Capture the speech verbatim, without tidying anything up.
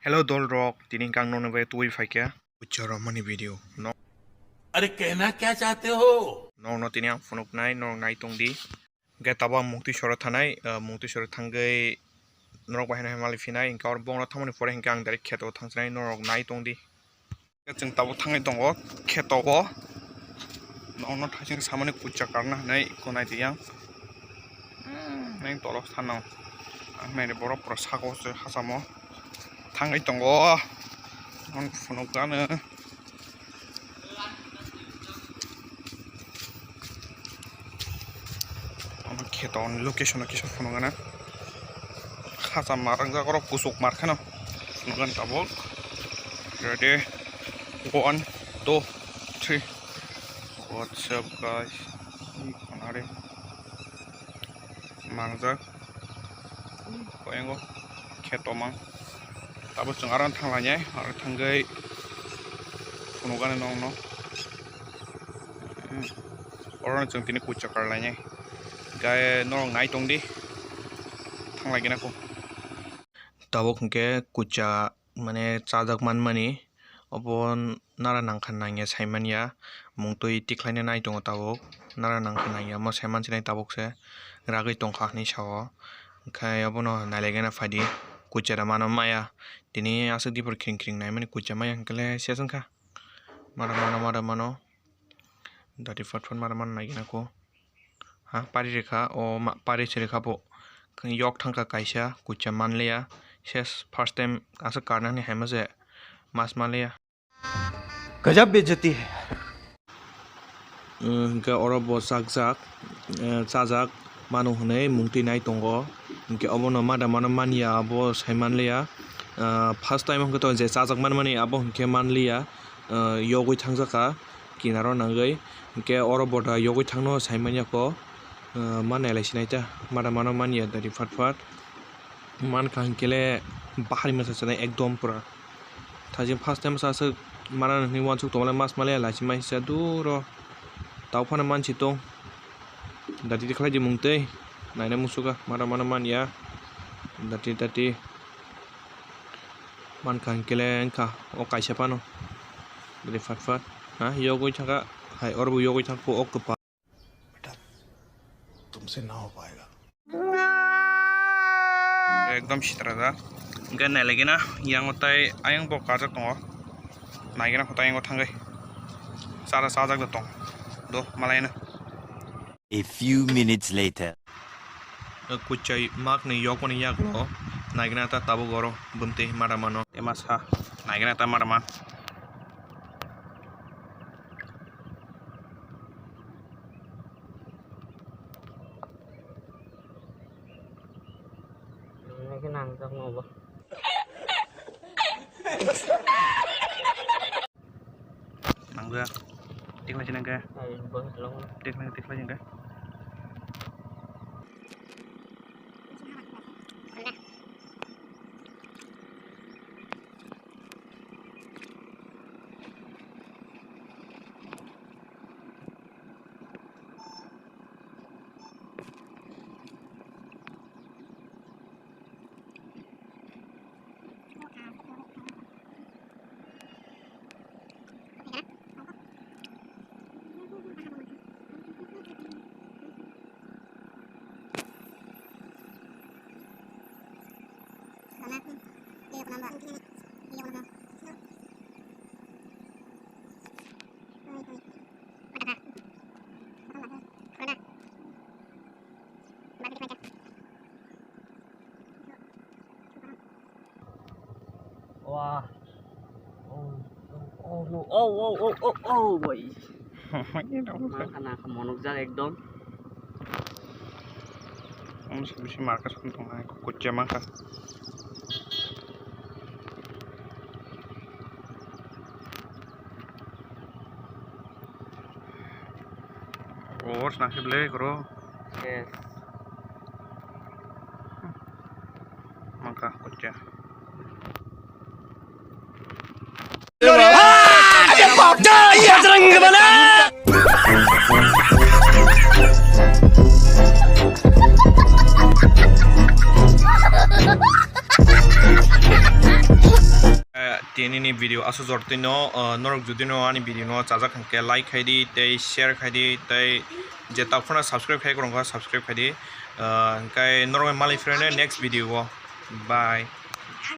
Hello dol rok, tini hwnkhe ang nokni bai tubui phaikha. Kucha romani video. No. अरे कहना क्या चाहते हो? Nokno tini ang phunuknai, norok nai tongdi. Hwnkhe tabuk ang mukti soro thanai, ah, mukti soro thangwi norok bai haino hai mali phinai, hwnkhe oro bongno thangmani pore hwnkhe ang direct kheto thangsinai, norok nai tongdi. Chwng tabuk thangwi tongo kheto o. Nokno thaising samani kucha karna hinwi kunai tiyang. Hmm, neng tolok sanw. Ang naini borok pura saka o se hachamo thangwi tongo. Ang phunukgano. Omo kheto ni location o kisa phunukgana. Hacham mar wngjak oro kuchuk mar kheno phunukgani tabuk. Ready, one, two, three. What's up guys? Ui khonari mangjak. Koyengo kheto mang. Tabuk chwng aro thanglainai, aro thangwi phunukgani nokno. Hmm. Oro no chwng tini kucha karlainai. Hwnkhe norok nai tongdi. Thanglai gina kho. Tabuk hwnkhe kucha mane chajak manmani. Obo nara nangkha nangya saimanya. Mungtwi tikhlaina nai tongo tabuk. Nara nangkha nangya omo saimansinai tabuk se. Ragwi tongkha hinwi sao. Hwnkhe obono nailaigena phaidi. Kucha da mano maya. Tini aswk dipor khiring khiring naimani kucha maya hwnkhe le ses wngkha. Mada mano, mada mano. Dati fat fat mada mano naigina kho. Ha, pari rikha, o ma-, pari se rikha bo. Yok thangkha kaisa, kucha manliya. Ses first time aswk karna hinwi haima se mas manliya. गजब बेइज्जती है। Hwnkhe oro bo chakjak, eh, chajak mano hwnwi mungtwi nai tongo. Hwnkhe obono mada mano manya abo sai manliya. Ah, first time hwnkhe to je chajak manmani abo hwnkhe manliya. Ah, yogwi thangjakha kinaro nangwi. Hwnkhe oro bo da yogwi thangno sai manya kho. Ah, ma nailai sinai ta mada mano manya dari phat phat. Mankha hwnkhe le bahari masa sanai ekdom pura. Thajin first time sa aswk mana hinwi uansuk tongmani mas maliya lachi maisa duro. Tau phano mansi tong. Dati tikhlai di mungtwi. Naina musuka mada mano manya. Dati dati. Mankha hwnkhe le wngkha o kaisa phano. Dati phat phat. Ha yogwi thangkha. Hai oro bo yogwi thangkha o kwpal. बेटा, तुमसे ना हो पाएगा। Ekdom sitra da. Hwnkhe nailai gina, yango tai ayang bo kajak tongo. Naigina kho tai yango thangwi. Chara chajak da tong. Do, malaino. A few minutes later. Kuchai mak ni yok mani yak lo. Naigina ta tabuk oro bumtwi mada mano. Ema sa. Naigina ta mada man. Nangjakno bo. Nangja. Tikhlai si nangkhe. Ai, bo long. Tikhlai, tikhlai si nangkhe. Wah. Oh, oh, oh, oh, oh, oh, oh, boy. Ini dong. Mankha na kha monok jak ekdom. Om se bisi marka song tong nai kuchia mankha. Ors nangkhe ble koro. Yes. Mangka kuchia. Tini ni video aswk jor twi no, ah, norok jodi no ani video no chajak hwnkhe like khai di, tei share khai di, tei je takhorno subscribe khai kwrwngkha subscribe khai di. Ah, hwnkhe norok malai phirano next video o. Bye.